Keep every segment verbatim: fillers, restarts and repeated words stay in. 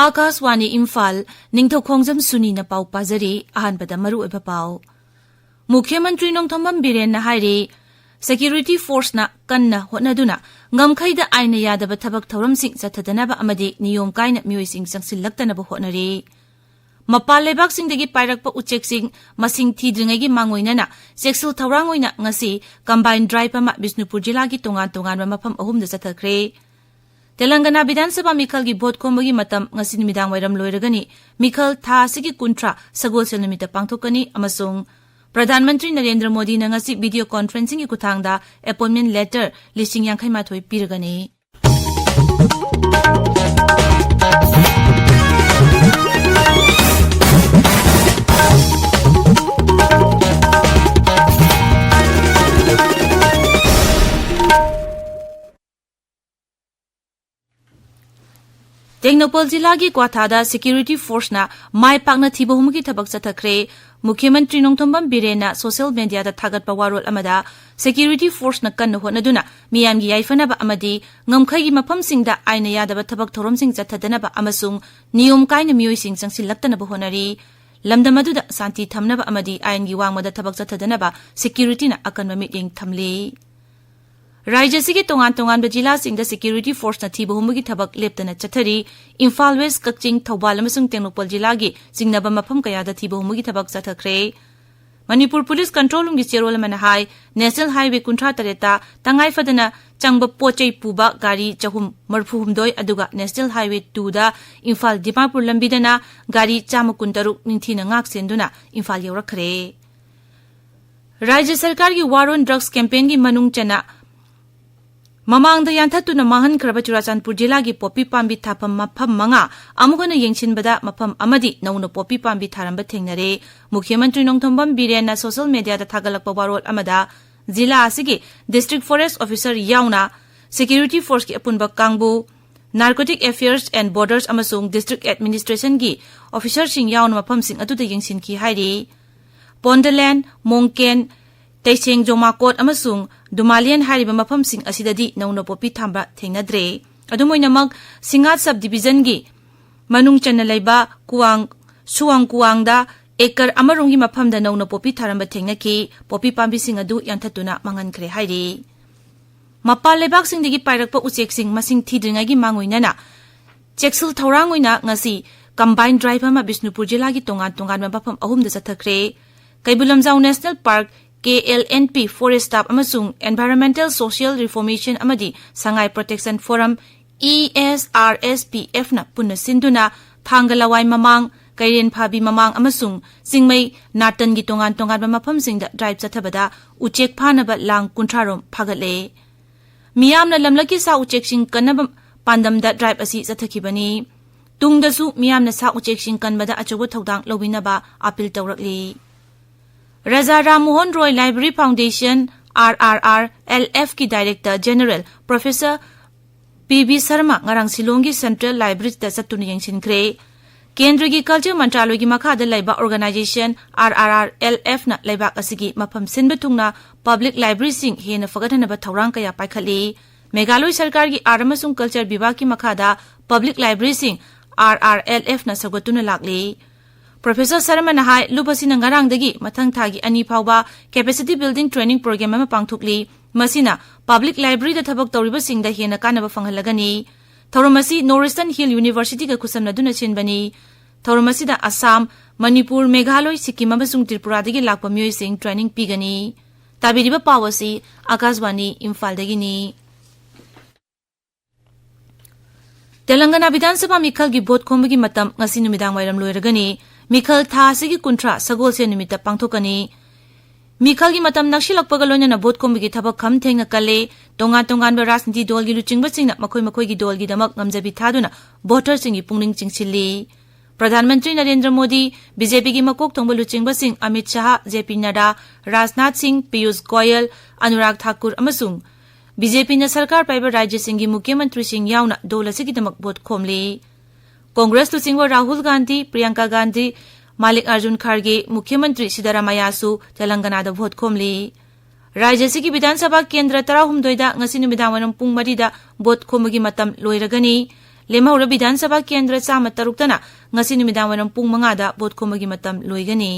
ꯑꯥꯀꯥꯁꯋꯥꯅꯤ ꯏꯝꯐꯥꯜ, ꯅꯤꯡꯊꯧꯈꯣꯡꯖꯝ ꯁꯨꯅꯤꯅ ꯄꯥꯎ ꯄꯥꯖꯔꯤ꯫ ꯑꯍꯥꯟꯕꯗ ꯃꯔꯨꯑꯣꯏꯕ ꯄꯥꯎ꯫ ꯃꯨꯈ꯭ꯌ ꯃꯟꯇ꯭ꯔꯤ ꯅꯣꯡꯊꯣꯝꯕꯝ ꯕꯤꯔꯦꯟꯅ ꯍꯥꯏꯔꯤ, ꯁꯦꯀ꯭ꯌꯨꯔꯤꯇꯤ ꯐꯣꯔꯁꯅ ꯀꯟꯅ ꯍꯣꯠꯅꯗꯨꯅ ꯉꯝꯈꯩꯗ ꯑꯥꯏꯟꯅ ꯌꯥꯗꯕ ꯊꯕꯛ ꯊꯧꯔꯝꯁꯤꯡ ꯆꯠꯊꯗꯅꯕ ꯑꯃꯗꯤ ꯅꯤꯌꯣꯝ ꯀꯥꯏꯅ ꯃꯤꯑꯣꯏꯁꯤꯡ ꯆꯪꯁꯤꯜꯂꯛꯇꯅꯕ ꯍꯣꯠꯅꯔꯤ꯫ ꯃꯄꯥꯟ ꯂꯩꯕꯥꯛꯁꯤꯡꯗꯒꯤ ꯄꯥꯏꯔꯛꯄ ꯎꯆꯦꯛꯁꯤꯡ ꯃꯁꯤꯡ ꯊꯤꯗ꯭ꯔꯤꯉꯩꯒꯤ ꯃꯥꯡꯑꯣꯏꯅꯅ ꯆꯦꯛꯁꯤꯜ ꯊꯧꯔꯥꯡ ꯑꯣꯏꯅ ꯉꯁꯤ ꯀꯝꯕꯥꯏꯟ ꯗ꯭ꯔꯥꯏꯚ ꯑꯃ ꯕꯤꯁꯅꯨꯄꯨꯔ ꯖꯤꯂꯥꯒꯤ ꯇꯣꯉꯥꯟ ꯇꯣꯉꯥꯟꯕ ꯃꯐꯝ ꯑꯍꯨꯝꯗ ꯆꯠꯊꯈ꯭ꯔꯦ꯫ ꯇꯦꯂꯪꯒꯅꯥ ꯕꯤꯙꯥꯟ ꯁꯚꯥ ꯃꯤꯈꯜꯒꯤ ꯚꯣꯠ ꯈꯣꯝꯕꯒꯤ ꯃꯇꯝ ꯉꯁꯤ ꯅꯨꯃꯤꯗꯥꯡ ꯋꯥꯏꯔꯝ ꯂꯣꯏꯔꯒꯅꯤ꯫ ꯃꯤꯈꯜ ꯊꯥ ꯑꯁꯤꯒꯤ ꯀꯨꯟꯊ꯭ꯔꯥ ꯁꯒꯣꯜꯁꯦꯜ ꯅꯨꯃꯤꯠꯇ ꯄꯥꯡꯊꯣꯛꯀꯅꯤ ꯑꯃꯁꯨꯡ ꯄ꯭ꯔꯙꯥꯟ ꯃꯟꯇ꯭ꯔꯤ ꯅꯔꯦꯟꯗ꯭ꯔ ꯃꯣꯗꯤꯅ ꯉꯁꯤ ꯚꯤꯗꯤꯑꯣ ꯀꯣꯟꯐꯔꯦꯟꯁꯤꯡꯒꯤ ꯈꯨꯠꯊꯥꯡꯗ ꯑꯦꯄꯣꯏꯟꯃꯦꯟ ꯂꯦꯇꯔ ꯂꯤꯁꯤꯡ ꯌꯥꯡꯈꯩ ꯃꯥꯊꯣꯏ ꯄꯤꯔꯒꯅꯤ꯫ ꯇꯦꯡꯅꯧꯄꯜ ꯖꯤꯂꯥꯒꯤ ꯀ꯭ꯋꯥꯊꯥꯗ ꯁꯦꯀ꯭ꯌꯨꯔꯤꯇꯤ ꯐꯣꯔꯁꯅ ꯃꯥꯏ ꯄꯥꯛꯅ ꯊꯤꯕ ꯍꯨꯝꯕꯒꯤ ꯊꯕꯛ ꯆꯠꯊꯈ꯭ꯔꯦ꯫ ꯃꯨꯈ꯭ꯌ ꯃꯟꯇ꯭ꯔꯤ ꯅꯣꯡꯊꯣꯝꯕꯝ ꯕꯤꯔꯦꯟꯅ ꯁꯣꯁꯤꯌꯦꯜ ꯃꯦꯗꯤꯌꯥꯗ ꯊꯥꯒꯠꯄ ꯋꯥꯔꯣꯜ ꯑꯃꯗ, ꯁꯦꯀ꯭ꯌꯨꯔꯤꯇꯤ ꯐꯣꯔꯁꯅ ꯀꯟꯅ ꯍꯣꯠꯅꯗꯨꯅ ꯃꯤꯌꯥꯝꯒꯤ ꯌꯥꯏꯐꯅꯕ ꯑꯃꯗꯤ ꯉꯝꯈꯩꯒꯤ ꯃꯐꯝꯁꯤꯡꯗ ꯑꯥꯏꯟꯅ ꯌꯥꯗꯕ ꯊꯕꯛ ꯊꯧꯔꯝꯁꯤꯡ ꯆꯠꯊꯗꯅꯕ ꯑꯃꯁꯨꯡ ꯅꯤꯌꯣꯝ ꯀꯥꯏꯅ ꯃꯤꯑꯣꯏꯁꯤꯡ ꯆꯪꯁꯤꯜꯂꯛꯇꯅꯕ ꯍꯣꯠꯅꯔꯤ꯫ ꯂꯝꯗꯝ ꯑꯗꯨꯗ ꯁꯥꯟꯇꯤ ꯊꯝꯅꯕ ꯑꯃꯗꯤ ꯑꯥꯏꯟꯒꯤ ꯋꯥꯡꯃꯗ ꯊꯕꯛ ꯆꯠꯊꯗꯅꯕ ꯁꯦꯀ꯭ꯌꯨꯔꯤꯇꯤꯅ ꯑꯀꯟꯕ ꯃꯤꯠꯌꯦꯡ ꯊꯝꯂꯤ꯫ ꯔꯥꯖ꯭ꯌ ꯑꯁꯤꯒꯤ ꯇꯣꯉꯥꯟ ꯇꯣꯉꯥꯟꯕ ꯖꯤꯂꯥꯁꯤꯡꯗ ꯁꯦꯀ꯭ꯌꯨꯔꯤꯇꯤ ꯐꯣꯔꯁꯅ ꯊꯤꯕ ꯍꯨꯝꯕꯒꯤ ꯊꯕꯛ ꯂꯦꯞꯇꯅ ꯆꯠꯊꯔꯤ꯫ ꯏꯝꯐꯥꯜ ꯋꯦꯁ, ꯀꯛꯆꯤꯡ, ꯊꯧꯕꯥꯜ ꯑꯃꯁꯨꯡ ꯇꯦꯡꯅꯧꯄꯜ ꯖꯤꯂꯥꯒꯤ ꯆꯤꯡꯅꯕ ꯃꯐꯝ ꯀꯌꯥꯗ ꯊꯤꯕ ꯍꯨꯝꯕꯒꯤ ꯊꯕꯛ ꯆꯠꯊꯈ꯭ꯔꯦ꯫ ꯃꯅꯤꯄꯨꯔ ꯄꯨꯂꯤꯁ ꯀꯟꯇ꯭ꯔꯣꯜ ꯔꯨꯝꯒꯤ ꯆꯦꯔꯣꯜ ꯑꯃꯅ ꯍꯥꯏ, ꯅꯦꯁꯅꯦꯜ ꯍꯥꯏꯋꯦ ꯀꯨꯟꯊ꯭ꯔꯥ ꯇꯔꯦꯠꯇ ꯇꯉꯥꯏ ꯐꯗꯅ ꯆꯪꯕ ꯄꯣꯠ ꯆꯩ ꯄꯨꯕ ꯒꯥꯔꯤ ꯆꯍꯨꯝ ꯃꯔꯤꯐꯨ ꯍꯨꯝꯗꯣꯏ, ꯑꯗꯨꯒ ꯅꯦꯁꯅꯦꯜ ꯍꯥꯏꯋꯦ ꯇꯨꯗ ꯏꯝꯐꯥꯜ ꯗꯤꯃꯥꯄꯨꯔ ꯂꯝꯕꯤꯗꯅ ꯒꯥꯔꯤ ꯆꯥꯝꯃ ꯀꯨꯟ ꯇꯔꯨꯛ ꯅꯤꯡꯊꯤꯅ ꯉꯥꯛ ꯁꯦꯟꯗꯨꯅ ꯏꯝꯐꯥꯜ ꯌꯧꯔꯛꯈ꯭ꯔꯦ꯫ ꯔꯥꯖ꯭ꯌ ꯁꯔꯀꯥꯔꯒꯤ ꯋꯥꯔ ꯑꯣꯟ ꯗ꯭ꯔꯒꯁ ꯀꯦꯝꯄꯦꯟꯒꯤ ꯃꯅꯨꯡ ꯆꯟꯅ ꯃꯃꯥꯡꯗ ꯌꯥꯟꯊꯠꯇꯨꯅ ꯃꯥꯡꯍꯟꯈ꯭ꯔꯕ ꯆꯨꯔꯥꯆꯥꯟꯄꯨꯔ ꯖꯤꯂꯥꯒꯤ ꯄꯣꯄꯤ ꯄꯥꯝꯕꯤ ꯊꯥꯐꯝ ꯃꯐꯝ ꯃꯉꯥ ꯑꯃꯨꯛ ꯍꯟꯅ ꯌꯦꯡꯁꯤꯟꯕꯗ ꯃꯐꯝ ꯑꯃꯗꯤ ꯅꯧꯅ ꯄꯣꯄꯤ ꯄꯥꯝꯕꯤ ꯊꯥꯔꯝꯕ ꯊꯦꯡꯅꯔꯦ꯫ ꯃꯨꯈ꯭ꯌ ꯃꯟꯇ꯭ꯔꯤ ꯅꯣꯡꯊꯣꯝꯕꯝ ꯕꯤꯔꯦꯟꯅ ꯁꯣꯁꯤꯌꯦꯜ ꯃꯦꯗꯤꯌꯥꯗ ꯊꯥꯒꯠꯂꯛꯄ ꯋꯥꯔꯣꯜ ꯑꯃꯗ, ꯖꯤꯂꯥ ꯑꯁꯤꯒꯤ ꯗꯤꯁꯇ꯭ꯔꯤꯛ ꯐꯣꯔꯦꯁ꯭ꯠ ꯑꯣꯐꯤꯁꯥꯔ ꯌꯥꯎꯅ ꯁꯦꯀ꯭ꯌꯨꯔꯤꯇꯤ ꯐꯣꯔꯁꯀꯤ ꯑꯄꯨꯟꯕ ꯀꯥꯡꯕꯨ, ꯅꯥꯔꯀꯣꯇꯤꯛ ꯑꯦꯐꯤꯌꯔꯁ ꯑꯦꯟ ꯕꯣꯔꯗꯔꯁ ꯑꯃꯁꯨꯡ ꯗꯤꯁꯇ꯭ꯔꯤꯛ ꯑꯦꯗꯃꯤꯅꯤꯁꯇ꯭ꯔꯦꯁꯟꯒꯤ ꯑꯣꯐꯤꯁꯥꯔꯁꯤꯡ ꯌꯥꯎꯅ ꯃꯐꯝꯁꯤꯡ ꯑꯗꯨꯗ ꯌꯦꯡꯁꯤꯟꯈꯤ ꯍꯥꯏꯔꯤ꯫ ꯄꯣꯟꯗꯂꯦꯟ, ꯃꯣꯡꯀꯦꯟ, ꯇꯩꯁꯦꯡ ꯖꯣꯃꯥꯀꯣꯠ ꯑꯃꯁꯨꯡ ꯗꯨꯃꯥꯂꯤꯌꯟ ꯍꯥꯏꯔꯤꯕ ꯃꯐꯝꯁꯤꯡ ꯑꯁꯤꯗꯗꯤ ꯅꯧꯅ ꯄꯣꯄꯤ ꯊꯥꯕ ꯊꯦꯡꯅꯗ꯭ꯔꯦ꯫ ꯑꯗꯨꯝ ꯑꯣꯏꯅꯃꯛ, ꯁꯤꯡꯉꯥꯠ ꯁꯕ ꯗꯤꯕꯤꯖꯟꯒꯤ ꯃꯅꯨꯡ ꯆꯟꯅ ꯂꯩꯕ ꯀꯨꯋꯥꯡ, ꯁꯨꯋꯥꯡ ꯀꯨꯋꯥꯡꯗ ꯑꯦꯀꯔ ꯑꯃꯔꯣꯝꯒꯤ ꯃꯐꯝꯗ ꯅꯧꯅ ꯄꯣꯄꯤ ꯊꯥꯔꯝꯕ ꯊꯦꯡꯅꯈꯤ꯫ ꯄꯣꯄꯤ ꯄꯥꯝꯕꯤꯁꯤꯡ ꯑꯗꯨ ꯌꯥꯟꯊꯠꯇꯨꯅ ꯃꯥꯡꯍꯟꯈ꯭ꯔꯦ ꯍꯥꯏꯔꯤ꯫ ꯃꯄꯥꯟ ꯂꯩꯕꯥꯛꯁꯤꯡꯗꯒꯤ ꯄꯥꯏꯔꯛꯄ ꯎꯆꯦꯛꯁꯤꯡ ꯃꯁꯤꯡ ꯊꯤꯗ꯭ꯔꯤꯉꯩꯒꯤ ꯃꯥꯡꯑꯣꯏꯅꯅ ꯆꯦꯛꯁꯤꯜ ꯊꯧꯔꯥꯡ ꯑꯣꯏꯅ ꯉꯁꯤ combined drive ꯑꯃ ꯕꯤꯁꯅꯨꯄꯨꯔ ꯖꯤꯂꯥꯒꯤ ꯇꯣꯉꯥꯟ ꯇꯣꯉꯥꯟꯕ ꯃꯐꯝ ꯑꯍꯨꯝꯗ ꯆꯠꯊꯈ꯭ꯔꯦ꯫ Keibul Lamjao National Park, K L N P, Forest Staff ꯑꯃꯁꯨꯡ Environmental Social Reformation ꯑꯃꯗꯤ Sangai Protection Forum, E S R S P F ꯅ ꯄꯨꯟꯅ ꯁꯤꯟꯗꯨꯅ ꯊꯥꯡꯒ ꯂꯋꯥꯏ ꯃꯃꯥꯡ, ꯀꯩꯔꯦꯟ ꯐꯥꯕꯤ ꯃꯃꯥꯡ ꯑꯃꯁꯨꯡ ꯆꯤꯡꯃꯩ ꯅꯥꯇꯟꯒꯤ ꯇꯣꯉꯥꯟ ꯇꯣꯉꯥꯟꯕ ꯃꯐꯝꯁꯤꯡꯗ drive ꯆꯠꯊꯕꯗ ꯎꯆꯦꯛ ꯐꯥꯅꯕ ꯂꯥꯡ ꯀꯨꯟꯊ꯭ꯔꯥ ꯔꯣꯝ ꯐꯥꯒꯠꯂꯦ꯫ ꯃꯤꯌꯥꯝꯅ ꯂꯝꯂꯛꯀꯤ ꯁꯥ ꯎꯆꯦꯛꯁꯤꯡ ꯀꯟꯅꯕ ꯄꯥꯟꯗꯝꯗ drive ꯑꯁꯤ ꯆꯠꯊꯈꯤꯕꯅꯤ꯫ ꯇꯨꯡꯗꯁꯨ ꯃꯤꯌꯥꯝꯅ ꯁꯥ ꯎꯆꯦꯛꯁꯤꯡ ꯀꯟꯕꯗ ꯑꯆꯧꯕ ꯊꯧꯗꯥꯡ ꯂꯧꯕꯤꯅꯕ appeal ꯇꯧꯔꯛꯂꯤ꯫ ꯔꯥꯖꯥ ꯔꯥꯝ ꯃꯣꯍꯟ ꯔꯣꯏ Library Foundation, R R R L F ꯀꯤ Director General Professor P B Sharma ꯉꯔꯥꯡ ꯁꯤꯂꯣꯡꯒꯤ Central Library ꯗ ꯆꯠꯇꯨꯅ ꯌꯦꯡꯁꯤꯟꯈ꯭ꯔꯦ꯫ ꯀꯦꯟꯗ꯭ꯔꯒꯤ Culture ꯃꯟꯇ꯭ꯔꯥꯂꯣꯏꯒꯤ ꯃꯈꯥꯗ ꯂꯩꯕ organization R R R L F ꯅ ꯂꯩꯕꯥꯛ ꯑꯁꯤꯒꯤ ꯃꯐꯝ ꯁꯤꯟꯕ ꯊꯨꯡꯅ public library ꯁꯤꯡ ꯍꯦꯟꯅ ꯐꯒꯠꯍꯟꯅꯕ ꯊꯧꯔꯥꯡ ꯀꯌꯥ ꯄꯥꯏꯈꯠꯂꯤ꯫ ꯃꯦꯘꯥꯂꯣꯏ ꯁꯔꯀꯥꯔꯒꯤ Art ꯑꯃꯁꯨꯡ Culture ꯕꯤꯚꯥꯒꯀꯤ ꯃꯈꯥꯗ public library ꯁꯤꯡ R R L F ꯅ ꯁꯧꯒꯠꯇꯨꯅ ꯂꯥꯛꯂꯤ꯫ Professor ꯁꯔꯃꯅ ꯍꯥꯏ, ꯂꯨꯞ ꯑꯁꯤꯅ ꯉꯔꯥꯡꯗꯒꯤ ꯃꯊꯪ ꯊꯥꯒꯤ ꯑꯅꯤ ꯐꯥꯎꯕ capacity building training program ꯑꯃ ꯄꯥꯡꯊꯣꯛꯂꯤ꯫ ꯃꯁꯤꯅ public library ꯗ ꯊꯕꯛ ꯇꯧꯔꯤꯕꯁꯤꯡꯗ ꯍꯦꯟꯅ ꯀꯥꯟꯅꯕ ꯐꯪꯍꯜꯂꯒꯅꯤ꯫ ꯊꯧꯔꯝ ꯑꯁꯤ North Eastern Hill University ꯒ ꯈꯨꯠꯁꯝꯅꯗꯨꯅ ꯁꯤꯟꯕꯅꯤ꯫ ꯊꯧꯔꯝ ꯑꯁꯤꯗ ꯑꯁꯥꯝ, ꯃꯅꯤꯄꯨꯔ, ꯃꯦꯘꯥꯂꯣꯏ, ꯁꯤꯛꯀꯤꯝ ꯑꯃꯁꯨꯡ ꯇ꯭ꯔꯤꯄꯨꯔꯥꯗꯒꯤ ꯂꯥꯛꯄ ꯃꯤꯑꯣꯏꯁꯤꯡ training ꯄꯤꯒꯅꯤ꯫ ꯇꯥꯕꯤꯔꯤꯕ ꯄꯥꯎ ꯑꯁꯤ ꯑꯀꯥꯁꯕꯥꯅꯤ ꯏꯝꯐꯥꯜꯗꯒꯤꯅꯤ꯫ ꯇꯦꯂꯪꯒꯅꯥ ꯕꯤꯙꯥꯟ ꯁꯚꯥ ꯃꯤꯈꯜꯒꯤ ꯚꯣꯠ ꯈꯣꯝꯕꯒꯤ ꯃꯇꯝ ꯉꯁꯤ ꯅꯨꯃꯤꯗꯥꯡ ꯋꯥꯏꯔꯝ ꯂꯣꯏꯔꯒꯅꯤ꯫ ꯃꯤꯈꯜ ꯊꯥ ꯑꯁꯤꯒꯤ ꯀꯨꯟꯊ꯭ꯔꯥ ꯁꯒꯣꯜꯁꯦꯟ ꯅꯨꯃꯤꯠꯇ ꯄꯥꯡꯊꯣꯛꯀꯅꯤ꯫ ꯃꯤꯈꯜꯒꯤ ꯃꯇꯝ ꯅꯛꯁꯤꯜꯂꯛꯄꯒ ꯂꯣꯏꯅꯅ ꯚꯣꯠ ꯈꯣꯝꯕꯒꯤ ꯊꯕꯛ ꯈꯝ ꯊꯦꯡꯅ ꯀꯜꯂꯦ꯫ ꯇꯣꯉꯥꯟ ꯇꯣꯉꯥꯟꯕ ꯔꯥꯖꯅꯤꯇꯤ ꯗꯣꯜꯒꯤ ꯂꯨꯆꯤꯡꯕꯁꯤꯡꯅ ꯃꯈꯣꯏ ꯃꯈꯣꯏꯒꯤ ꯗꯣꯜꯒꯤꯗꯃꯛ ꯉꯝꯖꯕꯤ ꯊꯥꯗꯨꯅ ꯚꯣꯇꯔꯁꯤꯡꯒꯤ ꯄꯨꯛꯅꯤꯡ ꯆꯤꯡꯁꯤꯜꯂꯤ꯫ ꯄ꯭ꯔꯙꯥꯟ ꯃꯟꯇ꯭ꯔꯤ ꯅꯔꯦꯟꯗ꯭ꯔ ꯃꯣꯗꯤ, ꯕꯤ ꯖꯦ ꯄꯤꯒꯤ ꯃꯀꯣꯛ ꯊꯣꯡꯕ ꯂꯨꯆꯤꯡꯕꯁꯤꯡ ꯑꯃꯤꯠ ꯁꯍꯥ, ꯖꯦ ꯄꯤ ꯅꯗꯥ, ꯔꯥꯖꯅꯥꯊ ꯁꯤꯡ, ꯄꯤꯌꯨꯁ ꯒꯣꯌꯜ, ꯑꯅꯨꯔꯥꯒ ꯊꯥꯀꯨꯔ ꯑꯃꯁꯨꯡ ꯕꯤ ꯖꯦ ꯄꯤꯅ ꯁꯔꯀꯥꯔ ꯄꯥꯏꯕ ꯔꯥꯖ꯭ꯌꯁꯤꯡꯒꯤ ꯃꯨꯈ꯭ꯌ ꯃꯟꯇ꯭ꯔꯤꯁꯤꯡ ꯌꯥꯎꯅ ꯗꯣꯜ ꯑꯁꯤꯒꯤꯗꯃꯛ ꯚꯣꯠ ꯈꯣꯝꯂꯤ꯫ ꯀꯣꯡꯒ꯭ꯔꯦꯁ ꯂꯨꯆꯤꯡꯕ ꯔꯥꯍꯨꯜ ꯒꯥꯟꯙꯤ, ꯄ꯭ꯔꯤꯌꯥꯡꯀꯥ ꯒꯥꯟꯙꯤ, ꯃꯥꯂꯤꯛ ꯑꯥꯔꯖꯨꯟ ꯈꯥꯔꯒꯦ, ꯃꯨꯈ꯭ꯌ ꯃꯟꯇ꯭ꯔꯤ ꯁꯤꯗꯥꯔꯥꯃꯥꯌꯥꯁꯨ ꯇꯦꯂꯪꯒꯅꯥꯗ ꯚꯣꯠ ꯈꯣꯝꯂꯤ꯫ ꯔꯥꯖ꯭ꯌ ꯑꯁꯤꯒꯤ ꯕꯤꯙꯥꯟ ꯁꯚꯥ ꯀꯦꯟꯗ꯭ꯔ ꯇꯔꯥꯍꯨꯝꯗꯣꯏꯗ ꯉꯁꯤ ꯅꯨꯃꯤꯗꯥꯡ ꯋꯥꯏꯔꯝ ꯄꯨꯡ ꯃꯔꯤꯗ ꯚꯣꯠ ꯈꯣꯝꯕꯒꯤ ꯃꯇꯝ ꯂꯣꯏꯔꯒꯅꯤ꯫ ꯂꯦꯝꯍꯧꯔ ꯕꯤꯙꯥꯟ ꯁꯚꯥ ꯀꯦꯟꯗ꯭ꯔ ꯆꯥꯝꯃ ꯇꯔꯨꯛꯇꯅ ꯉꯁꯤ ꯅꯨꯃꯤꯗꯥꯡ ꯋꯥꯏꯔꯝ ꯄꯨꯡ ꯃꯉꯥꯗ ꯚꯣꯠ ꯈꯣꯝꯕꯒꯤ ꯃꯇꯝ ꯂꯣꯏꯒꯅꯤ꯫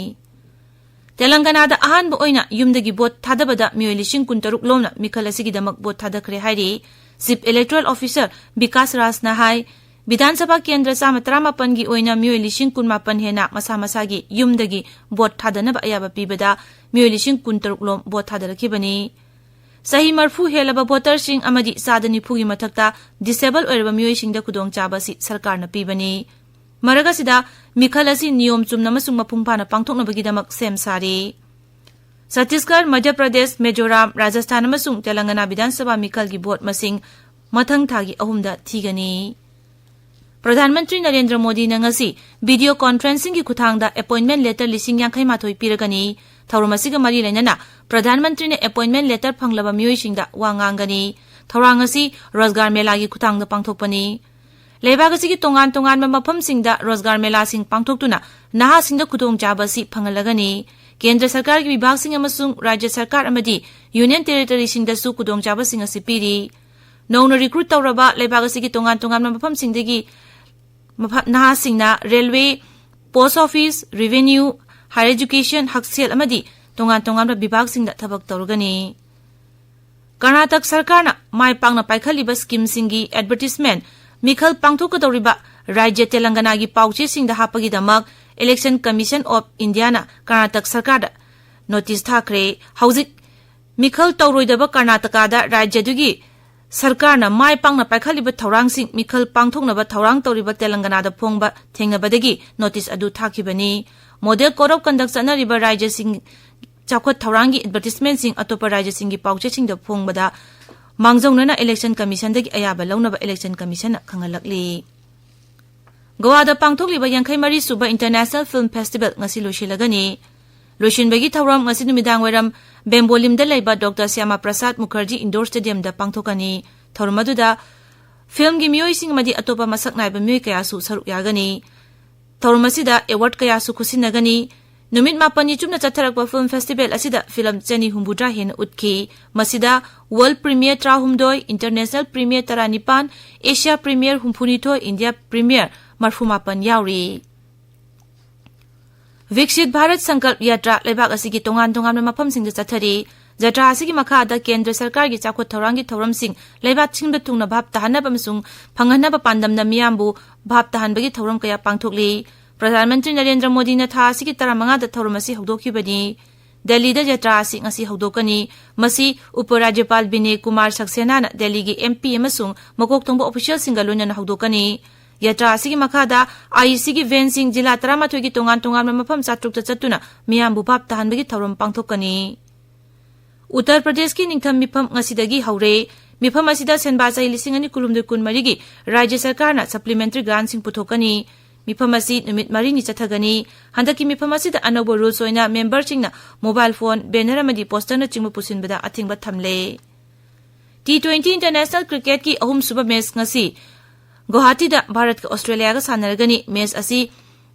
ꯇꯦꯂꯪꯒꯥꯅꯥꯗ ꯑꯍꯥꯟꯕ ꯑꯣꯏꯅ ꯌꯨꯝꯗꯒꯤ ꯚꯣꯠ ꯊꯥꯗꯕꯗ ꯃꯤꯑꯣꯏ ꯂꯤꯁꯤꯡ ꯀꯨꯟ ꯇꯔꯨꯛ ꯂꯣꯝꯅ ꯃꯤꯈꯜ ꯑꯁꯤꯒꯤꯗꯃꯛ ꯚꯣꯠ ꯊꯥꯗꯈ꯭ꯔꯦ ꯍꯥꯏꯔꯤ꯫ ꯆꯤꯐ ꯏꯂꯦꯛꯇꯣꯔꯦꯜ ꯑꯣꯐꯤꯁꯔ ꯕꯤꯀꯥꯁ ꯔꯥꯖꯅ ꯍꯥꯏ, ꯕꯤꯙꯥꯟ ꯁꯚꯥ ꯀꯦꯟꯗ꯭ꯔ ꯆꯥꯝꯃ ꯇꯔꯥꯃꯥꯄꯟꯒꯤ ꯑꯣꯏꯅ ꯃꯤꯑꯣꯏ ꯂꯤꯁꯤꯡ ꯀꯨꯟ ꯃꯥꯄꯟ ꯍꯦꯟꯅ ꯃꯁꯥ ꯃꯁꯥꯒꯤ ꯌꯨꯝꯗꯒꯤ ꯚꯣꯠ ꯊꯥꯗꯅꯕ ꯑꯌꯥꯕ ꯄꯤꯕꯗ ꯃꯤꯑꯣꯏ ꯂꯤꯁꯤꯡ ꯀꯨꯟ ꯇꯔꯨꯛ ꯂꯣꯝ ꯚꯣꯠ ꯊꯥꯗꯔꯛꯈꯤꯕꯅꯤ꯫ ꯆꯍꯤ ꯃꯔꯐꯨ ꯍꯦꯜꯂꯕ ꯚꯣꯇꯔꯁꯤꯡ ꯑꯃꯗꯤ ꯆꯥꯗ ꯅꯤꯐꯨꯒꯤ ꯃꯊꯛꯇ ꯗꯤꯁꯦꯕꯜ ꯑꯣꯏꯔꯕ ꯃꯤꯑꯣꯏꯁꯤꯡꯗ ꯈꯨꯗꯣꯡꯆꯥꯕ ꯑꯁꯤ ꯁꯔꯀꯥꯔꯅ ꯄꯤꯕꯅꯤ꯫ ꯃꯔꯛ ꯑꯁꯤꯗ, ꯃꯤꯈꯜ ꯑꯁꯤ ꯅꯤꯌꯣꯝ ꯆꯨꯝꯅ ꯑꯃꯁꯨꯡ ꯃꯄꯨꯡ ꯐꯥꯅ ꯄꯥꯡꯊꯣꯛꯅꯕꯒꯤꯗꯃꯛ ꯁꯦꯝ ꯁꯥꯔꯤ꯫ ꯆꯇꯤꯁꯒꯔ, ꯃꯙ꯭ꯌ ꯄ꯭ꯔꯗꯦꯁ, ꯃꯤꯖꯣꯔꯥꯝ, ꯔꯥꯖꯁꯊꯥꯟ ꯑꯃꯁꯨꯡ ꯇꯦꯂꯪꯒꯅꯥ ꯕꯤꯙꯥꯟ ꯁꯚꯥ ꯃꯤꯈꯜꯒꯤ ꯚꯣꯠ ꯃꯁꯤꯡ ꯃꯊꯪ ꯊꯥꯒꯤ ꯑꯍꯨꯝꯗ ꯊꯤꯒꯅꯤ꯫ ꯄ꯭ꯔꯙꯥꯟ ꯃꯟꯇ꯭ꯔꯤ ꯅꯔꯦꯟꯗ꯭ꯔ ꯃꯣꯗꯤꯅ ꯉꯁꯤ ꯚꯤꯗꯤꯑꯣ ꯀꯣꯟꯐꯔꯦꯟꯁꯤꯡꯒꯤ ꯈꯨꯠꯊꯥꯡꯗ ꯑꯦꯄꯣꯏꯟꯃꯦꯟ ꯂꯦꯇꯔ ꯂꯤꯁꯤꯡ ꯌꯥꯡꯈꯩ ꯃꯥꯊꯣꯏ ꯄꯤꯔꯒꯅꯤ꯫ ꯊꯧꯔꯝ ꯑꯁꯤꯒ ꯃꯔꯤ ꯂꯩꯅꯅ ꯄ꯭ꯔꯙꯥꯟ ꯃꯟꯇ꯭ꯔꯤꯅ ꯑꯦꯄꯣꯏꯟꯃꯦꯟ ꯂꯦꯇꯔ ꯐꯪꯂꯕ ꯃꯤꯑꯣꯏꯁꯤꯡꯗ ꯋꯥ ꯉꯥꯡꯒꯅꯤ꯫ ꯊꯧꯔꯥꯡ ꯑꯁꯤ ꯔꯣꯖꯒꯥꯔ ꯃꯦꯂꯥꯒꯤ ꯈꯨꯠꯊꯥꯡꯗ ꯄꯥꯡꯊꯣꯛꯄꯅꯤ꯫ ꯂꯩꯕꯥꯛ ꯑꯁꯤꯒꯤ ꯇꯣꯉꯥꯟ ꯇꯣꯉꯥꯟꯕ ꯃꯐꯝꯁꯤꯡꯗ ꯔꯣꯖꯒꯥꯔ ꯃꯦꯂꯥꯁꯤꯡ ꯄꯥꯡꯊꯣꯛꯇꯨꯅ ꯅꯍꯥꯁꯤꯡꯗ ꯈꯨꯗꯣꯡꯆꯥꯕ ꯑꯁꯤ ꯐꯪꯍꯜꯂꯒꯅꯤ꯫ ꯀꯦꯟꯗ꯭ꯔ ꯁꯔꯀꯥꯔꯒꯤ ꯕꯤꯚꯥꯒꯁꯤꯡ ꯑꯃꯁꯨꯡ ꯔꯥꯖ꯭ꯌ ꯁꯔꯀꯥꯔ ꯑꯃꯗꯤ ꯌꯨꯅꯤꯌꯟ ꯇꯦꯔꯤꯇꯣꯔꯤꯁꯤꯡꯗꯁꯨ ꯈꯨꯗꯣꯡꯆꯥꯕꯁꯤꯡ ꯑꯁꯤ ꯄꯤꯔꯤ꯫ ꯅꯧꯅ ꯔꯤꯀ꯭ꯔꯨꯠ ꯇꯧꯔꯕ ꯂꯩꯕꯥꯛ ꯑꯁꯤꯒꯤ ꯇꯣꯉꯥꯟ ꯇꯣꯉꯥꯟꯕ ꯃꯐꯝꯁꯤꯡꯗꯒꯤ ꯃꯐꯝ, ꯅꯍꯥꯁꯤꯡꯅ railway, post office, revenue, higher education, ꯍꯛꯁꯦꯜ ꯑꯃꯗꯤ ꯇꯣꯉꯥꯟ ꯇꯣꯉꯥꯟꯕ ꯕꯤꯚꯥꯒꯁꯤꯡꯗ ꯊꯕꯛ ꯇꯧꯔꯒꯅꯤ꯫ ꯀꯔꯅꯥꯇꯛ ꯁꯔꯀꯥꯔꯅ ꯃꯥꯏ ꯄꯥꯛꯅ ꯄꯥꯏꯈꯠꯂꯤꯕ ꯁ꯭ꯀꯤꯝꯁꯤꯡꯒꯤ ꯑꯦꯗꯚꯔꯇꯤꯁꯃꯦꯟ ꯃꯤꯈꯜ ꯄꯥꯡꯊꯣꯛꯀꯗꯧꯔꯤꯕ ꯔꯥꯖ꯭ꯌ ꯇꯦꯂꯪꯒꯅꯥꯒꯤ ꯄꯥꯎꯆꯦꯁꯤꯡꯗ ꯍꯥꯞꯄꯒꯤꯗꯃꯛ ꯏꯂꯦꯛꯁꯟ ꯀꯃꯤꯁꯟ ꯑꯣꯐ ꯏꯟꯗꯤꯌꯥꯅ ꯀꯔꯅꯥꯇꯛ ꯁꯔꯀꯥꯔꯗ ꯅꯣꯇꯤꯁ ꯊꯥꯈ꯭ꯔꯦ꯫ ꯍꯧꯖꯤꯛ ꯃꯤꯈꯜ ꯇꯧꯔꯣꯏꯗꯕ ꯀꯔꯅꯥꯇꯀꯥꯗ ꯔꯥꯖ꯭ꯌꯗꯨꯒꯤ ꯁꯔꯀꯥꯔꯅ ꯃꯥꯏ ꯄꯥꯛꯅ ꯄꯥꯏꯈꯠꯂꯤꯕ ꯊꯧꯔꯥꯡꯁꯤꯡ ꯃꯤꯈꯜ ꯄꯥꯡꯊꯣꯛꯅꯕ ꯊꯧꯔꯥꯡ ꯇꯧꯔꯤꯕ ꯇꯦꯂꯪꯒꯅꯥꯗ ꯐꯣꯡꯕ ꯊꯦꯡꯅꯕꯗꯒꯤ ꯅꯣꯇꯤꯁ ꯑꯗꯨ ꯊꯥꯈꯤꯕꯅꯤ꯫ ꯃꯣꯗꯦꯜ ꯀꯣꯗ ꯑꯣꯐ ꯀꯟꯗꯛ ꯆꯠꯅꯔꯤꯕ ꯔꯥꯖ꯭ꯌꯁꯤꯡ ꯆꯥꯎꯈꯠ ꯊꯧꯔꯥꯡꯒꯤ ꯑꯦꯗꯚꯔꯇꯤꯁꯃꯦꯟꯁꯤꯡ ꯑꯇꯣꯞꯄ ꯔꯥꯖ꯭ꯌꯁꯤꯡꯒꯤ ꯄꯥꯎꯆꯦꯁꯤꯡꯗ ꯐꯣꯡꯕꯗ ꯃꯥꯡꯖꯧꯅꯅ ꯏꯂꯦꯛꯁꯟ ꯀꯃꯤꯁꯟꯗꯒꯤ ꯑꯌꯥꯕ ꯂꯧꯅꯕ ꯏꯂꯦꯛꯁꯟ ꯀꯃꯤꯁꯟꯅ ꯈꯪꯍꯜꯂꯛꯂꯤ꯫ ꯒꯣꯋꯥꯗ ꯄꯥꯡꯊꯣꯛꯂꯤꯕ ꯌꯥꯡꯈꯩ ꯃꯔꯤ ꯁꯨꯕ ꯏꯟꯇꯔꯅꯦꯁꯅꯦꯜ ꯐꯤꯜꯝ ꯐꯦꯁꯇꯤꯚꯦꯜ ꯉꯁꯤ ꯂꯣꯏꯁꯤꯜꯂꯒꯅꯤ꯫ ꯂꯣꯏꯁꯤꯟꯕꯒꯤ ꯊꯧꯔꯝ ꯉꯁꯤ ꯅꯨꯃꯤꯗꯥꯡ ꯋꯥꯏꯔꯝ ꯕꯦꯝꯕꯣꯂꯤꯝꯗ ꯂꯩꯕ ꯗꯣꯛꯇꯔ ꯁ꯭ꯌꯥꯃꯥ ꯄ꯭ꯔꯁꯥꯗ ꯃꯨꯈꯔꯖꯤ ꯏꯟꯗꯣꯔ ꯁ꯭ꯇꯦꯗꯤꯌꯝꯗ ꯄꯥꯡꯊꯣꯛꯀꯅꯤ꯫ ꯊꯧꯔꯝ ꯑꯗꯨꯗ ꯐꯤꯜꯝꯒꯤ ꯃꯤꯑꯣꯏꯁꯤꯡ ꯑꯃꯗꯤ ꯑꯇꯣꯞꯄ ꯃꯁꯛ ꯅꯥꯏꯕ ꯃꯤꯑꯣꯏ ꯀꯌꯥꯁꯨ ꯁꯔꯨꯛ ꯌꯥꯒꯅꯤ꯫ ꯊꯧꯔꯝ ꯑꯁꯤꯗ ꯑꯦꯋꯥꯔꯗ ꯀꯌꯥꯁꯨ ꯈꯨꯠꯁꯤꯟꯅꯒꯅꯤ꯫ ꯅꯨꯃꯤꯠ ꯃꯥꯄꯟꯅꯤ ꯆꯨꯞꯅ ꯆꯠꯊꯔꯛꯄ ꯐꯤꯜꯝ ꯐꯦꯁꯇꯤꯚꯦꯜ ꯑꯁꯤꯗ ꯐꯤꯂꯝ ꯆꯅꯤ ꯍꯨꯝꯐꯨꯇꯔꯥ ꯍꯦꯟꯅ ꯎꯠꯈꯤ꯫ ꯃꯁꯤꯗ ꯋꯥꯔꯜꯗ ꯄ꯭ꯔꯤꯃꯤꯌꯔ ꯇꯔꯥꯍꯨꯝꯗꯣꯏ, ꯏꯟꯇꯔꯅꯦꯁꯅꯦꯜ ꯄ꯭ꯔꯤꯃꯤꯌꯔ ꯇꯔꯥꯅꯤꯄꯥꯟ, ꯑꯦꯁꯤꯌꯥ ꯄ꯭ꯔꯤꯃꯤꯌꯔ ꯍꯨꯝꯐꯨꯅꯤꯊꯣꯏ, ꯏꯟꯗꯤꯌꯥ ꯄ꯭ꯔꯤꯃꯤꯌꯔ ꯃꯔꯐꯨꯃꯥꯄꯟ ꯌꯥꯎꯔꯤ꯫ ꯚꯤꯛꯁꯤꯠ ꯚꯥꯔꯠ ꯁꯪꯀꯜꯞ ꯌꯥꯇ꯭ꯔꯥ ꯂꯩꯕꯥꯛ ꯑꯁꯤꯒꯤ ꯇꯣꯉꯥꯟ ꯇꯣꯉꯥꯟꯕ ꯃꯐꯝꯁꯤꯡꯗ ꯆꯠꯊꯔꯤ꯫ ꯖꯇ꯭ꯔꯥ ꯑꯁꯤꯒꯤ ꯃꯈꯥꯗ ꯀꯦꯟꯗ꯭ꯔ ꯁꯔꯀꯥꯔꯒꯤ ꯆꯥꯎꯈꯠ ꯊꯧꯔꯥꯡꯒꯤ ꯊꯧꯔꯝꯁꯤꯡ ꯂꯩꯕꯥꯛ ꯁꯤꯟꯕ ꯊꯨꯡꯅ ꯚꯥꯞ ꯇꯥꯍꯟꯅꯕ ꯑꯃꯁꯨꯡ ꯐꯪꯍꯟꯅꯕ ꯄꯥꯟꯗꯝꯅ ꯃꯤꯌꯥꯝꯕꯨ ꯚꯥꯞ ꯇꯥꯍꯟꯕꯒꯤ ꯊꯧꯔꯝ ꯀꯌꯥ ꯄꯥꯡꯊꯣꯛꯂꯤ꯫ ꯄ꯭ꯔꯙꯥꯟ ꯃꯟꯇ꯭ꯔꯤ ꯅꯔꯦꯟꯗ꯭ꯔ ꯃꯣꯗꯤꯅ ꯊꯥ ꯑꯁꯤꯒꯤ ꯇꯔꯥꯃꯉꯥꯗ ꯊꯧꯔꯝ ꯑꯁꯤ ꯍꯧꯗꯣꯛꯈꯤꯕꯅꯤ꯫ ꯗꯦꯜꯂꯤꯗ ꯖꯇ꯭ꯔꯥ ꯑꯁꯤ ꯉꯁꯤ ꯍꯧꯗꯣꯛꯀꯅꯤ꯫ ꯃꯁꯤ ꯎꯄ ꯔꯥꯖ꯭ꯌꯄꯥꯜ ꯕꯤꯅꯦ ꯀꯨꯃꯥꯔ ꯁꯛꯁꯦꯅꯥꯅ ꯗꯦꯜꯂꯤꯒꯤ ꯑꯦꯝ ꯄꯤ ꯑꯃꯁꯨꯡ ꯃꯀꯣꯛ ꯊꯣꯡꯕ ꯑꯣꯐꯤꯁꯤꯌꯦꯜꯁꯤꯡꯒ ꯂꯣꯏꯅꯅ ꯍꯧꯗꯣꯛꯀꯅꯤ꯫ ꯌꯥꯇ꯭ꯔꯥ ꯑꯁꯤꯒꯤ ꯃꯈꯥꯗ ꯑꯥꯏ ꯁꯤꯒꯤ ꯚꯦꯟꯁꯤꯡ ꯖꯤꯂꯥ ꯇꯔꯥꯃꯥꯊꯣꯏꯒꯤ ꯇꯣꯉꯥꯟ ꯇꯣꯉꯥꯟꯕ ꯃꯐꯝ ꯆꯥꯇ꯭ꯔꯨꯛꯇ ꯆꯠꯇꯨꯅ ꯃꯤꯌꯥꯝꯕꯨ ꯚꯥꯞ ꯇꯥꯍꯟꯕꯒꯤ ꯊꯧꯔꯝ ꯄꯥꯡꯊꯣꯛꯀꯅꯤ꯫ ꯎꯠꯇꯔ ꯄ꯭ꯔꯗꯦꯁꯀꯤ ꯅꯤꯡꯊꯝ ꯃꯤꯐꯝ ꯉꯁꯤꯗꯒꯤ ꯍꯧꯔꯦ꯫ ꯃꯤꯐꯝ ꯑꯁꯤꯗ ꯁꯦꯟꯕꯥ ꯆꯍꯤ ꯂꯤꯁꯤꯡ ꯑꯅꯤ ꯀꯨꯟꯍꯨꯝꯗꯣꯏ ꯀꯨꯟꯃꯔꯤꯒꯤ ꯔꯥꯖ꯭ꯌ ꯁꯔꯀꯥꯔꯅ ꯁꯄ꯭ꯂꯤꯃꯦꯟꯇꯔꯤ ꯒ꯭ꯔꯥꯟꯁꯤꯡ ꯄꯨꯊꯣꯛꯀꯅꯤ꯫ ꯃꯤꯐꯝ ꯑꯁꯤ ꯅꯨꯃꯤꯠ ꯃꯔꯤꯅꯤ ꯆꯠꯊꯒꯅꯤ꯫ ꯍꯟꯗꯛꯀꯤ ꯃꯤꯐꯝ ꯑꯁꯤꯗ ꯑꯅꯧꯕ ꯔꯨꯜꯁ ꯑꯣꯏꯅ ꯃꯦꯝꯕꯔꯁꯤꯡꯅ ꯃꯣꯕꯥꯏꯜ ꯐꯣꯟ, ꯕꯦꯅꯔ ꯑꯃꯗꯤ ꯄꯣꯁꯇꯔꯅꯆꯤꯡꯕ ꯄꯨꯁꯤꯟꯕꯗ ꯑꯊꯤꯡꯕ ꯊꯝꯂꯦ꯫ ꯇꯤ ꯇ꯭ꯋꯦꯟꯇꯤ ꯏꯟꯇꯔꯅꯦꯁꯅꯦꯜ ꯀ꯭ꯔꯤꯀꯦꯠꯀꯤ ꯑꯍꯨꯝꯁꯨꯕ ꯃꯦꯆ ꯉꯁꯤ ꯒꯨꯋꯥꯍꯥꯇꯤꯗ ꯚꯥꯔꯠꯀ ꯑꯣꯁꯇ꯭ꯔꯦꯂꯤꯌꯥꯒ ꯁꯥꯟꯅꯔꯒꯅꯤ꯫ ꯃꯦꯆ ꯑꯁꯤ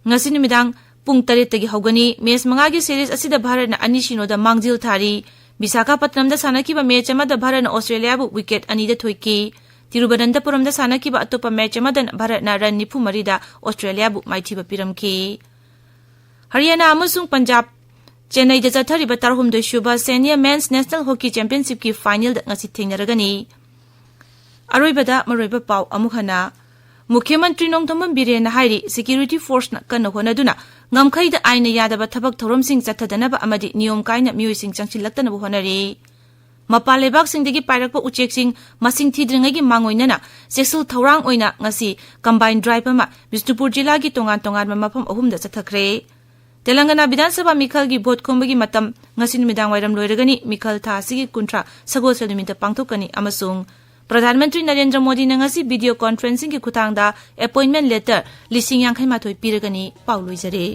ꯉꯁꯤ ꯅꯨꯃꯤꯗꯥꯡ ꯄꯨꯡ ꯇꯔꯦꯠꯇꯒꯤ ꯍꯧꯒꯅꯤ꯫ ꯃꯦꯆ ꯃꯉꯥꯒꯤ ꯁꯤꯔꯤꯖ ꯑꯁꯤꯗ ꯚꯥꯔꯠꯅ ꯑꯅꯤ ꯁꯤꯅꯣꯗ ꯃꯥꯡꯖꯤꯜ ꯊꯥꯔꯤ꯫ ꯕꯤꯁꯥꯈꯥꯄꯠꯅꯝꯗ ꯁꯥꯟꯅꯈꯤꯕ ꯃꯦꯆ ꯑꯃꯗ ꯚꯥꯔꯠꯅ ꯑꯣꯁꯇ꯭ꯔꯦꯂꯤꯌꯥꯕꯨ ꯋꯤꯀꯦꯠ ꯑꯅꯤꯗ ꯊꯣꯏꯈꯤ꯫ ꯇꯤꯔꯨꯕꯅꯟꯇꯄꯨꯔꯝꯗ ꯁꯥꯟꯅꯈꯤꯕ ꯑꯇꯣꯞꯄ ꯃꯦꯆ ꯑꯃꯗꯅ ꯚꯥꯔꯠꯅ ꯔꯟ ꯅꯤꯐꯨ ꯃꯔꯤꯗ ꯑꯣꯁꯇ꯭ꯔꯦꯂꯤꯌꯥꯕꯨ ꯃꯥꯏꯊꯤꯕ ꯄꯤꯔꯝꯈꯤ꯫ ꯍꯔꯤꯌꯥꯅꯥ ꯑꯃꯁꯨꯡ ꯄꯟꯖꯥꯕ ꯆꯦꯟꯅꯩꯗ ꯆꯠꯊꯔꯤꯕ ꯇꯔꯥꯍꯨꯝꯗꯣꯏ ꯁꯨꯕ ꯁꯦꯅꯤꯌꯔ ꯃꯦꯟꯁ ꯅꯦꯁꯅꯦꯜ ꯍꯣꯀꯤ ꯆꯦꯝꯄꯤꯌꯟꯁꯤꯞꯀꯤ ꯐꯥꯏꯅꯦꯜꯗ ꯉꯁꯤ ꯊꯦꯡꯅꯔꯒꯅꯤ꯫ ꯑꯔꯣꯏꯕꯗ ꯃꯔꯨꯑꯣꯏꯕ ꯄꯥꯎ ꯑꯃꯨꯛ ꯍꯟꯅ꯫ ꯃꯨꯈ꯭ꯌ ꯃꯟꯇ꯭ꯔꯤ ꯅꯣꯡꯊꯣꯝꯕꯝ ꯕꯤꯔꯦꯟꯅ ꯍꯥꯏꯔꯤ, ꯁꯦꯀ꯭ꯌꯨꯔꯤꯇꯤ ꯐꯣꯔꯁꯅ ꯀꯟꯅ ꯍꯣꯠꯅꯗꯨꯅ ꯉꯝꯈꯩꯗ ꯑꯥꯏꯟꯅ ꯌꯥꯗꯕ ꯊꯕꯛ ꯊꯧꯔꯝꯁꯤꯡ ꯆꯠꯊꯗꯅꯕ ꯑꯃꯗꯤ ꯅꯤꯌꯣꯝ ꯀꯥꯏꯅ ꯃꯤꯑꯣꯏꯁꯤꯡ ꯆꯪꯁꯤꯜꯂꯛꯇꯅꯕ ꯍꯣꯠꯅꯔꯤ꯫ ꯃꯄꯥꯟ ꯂꯩꯕꯥꯛꯁꯤꯡꯗꯒꯤ ꯄꯥꯏꯔꯛꯄ ꯎꯆꯦꯛꯁꯤꯡ ꯃꯁꯤꯡ ꯊꯤꯗ꯭ꯔꯤꯉꯩꯒꯤ ꯃꯥꯡꯑꯣꯏꯅꯅ ꯆꯦꯛꯁꯤꯜ ꯊꯧꯔꯥꯡ ꯑꯣꯏꯅ ꯉꯁꯤ ꯀꯝꯕꯥꯏꯟ ꯗ꯭ꯔꯥꯏꯚ ꯑꯃ ꯕꯤꯁꯅꯨꯄꯨꯔ ꯖꯤꯂꯥꯒꯤ ꯇꯣꯉꯥꯟ ꯇꯣꯉꯥꯟꯕ ꯃꯐꯝ ꯑꯍꯨꯝꯗ ꯆꯠꯊꯈ꯭ꯔꯦ꯫ ꯇꯦꯂꯪꯒꯅꯥ ꯕꯤꯙꯥꯟ ꯁꯚꯥ ꯃꯤꯈꯜꯒꯤ ꯚꯣꯠ ꯈꯣꯝꯕꯒꯤ ꯃꯇꯝ ꯉꯁꯤ ꯅꯨꯃꯤꯗꯥꯡ ꯋꯥꯏꯔꯝ ꯂꯣꯏꯔꯒꯅꯤ꯫ ꯃꯤꯈꯜ ꯊꯥ ꯑꯁꯤꯒꯤ ꯀꯨꯟꯊ꯭ꯔꯥ ꯁꯒꯣꯜꯁꯦꯜ ꯅꯨꯃꯤꯠꯇ ꯄꯥꯡꯊꯣꯛꯀꯅꯤ ꯑꯃꯁꯨꯡ ꯄ꯭ꯔꯙꯥꯟ ꯃꯟꯇ꯭ꯔꯤ ꯅꯔꯦꯟꯗ꯭ꯔ ꯃꯣꯗꯤꯅ ꯉꯁꯤ ꯚꯤꯗꯤꯑꯣ ꯀꯣꯟꯐꯔꯦꯟꯁꯤꯡꯒꯤ ꯈꯨꯠꯊꯥꯡꯗ ꯑꯦꯄꯣꯏꯟꯃꯦꯟ ꯂꯦꯇꯔ ꯂꯤꯁꯤꯡ ꯌꯥꯡꯈꯩ ꯃꯥꯊꯣꯏ ꯄꯤꯔꯒꯅꯤ꯫ ꯄꯥꯎ ꯂꯣꯏꯖꯔꯦ꯫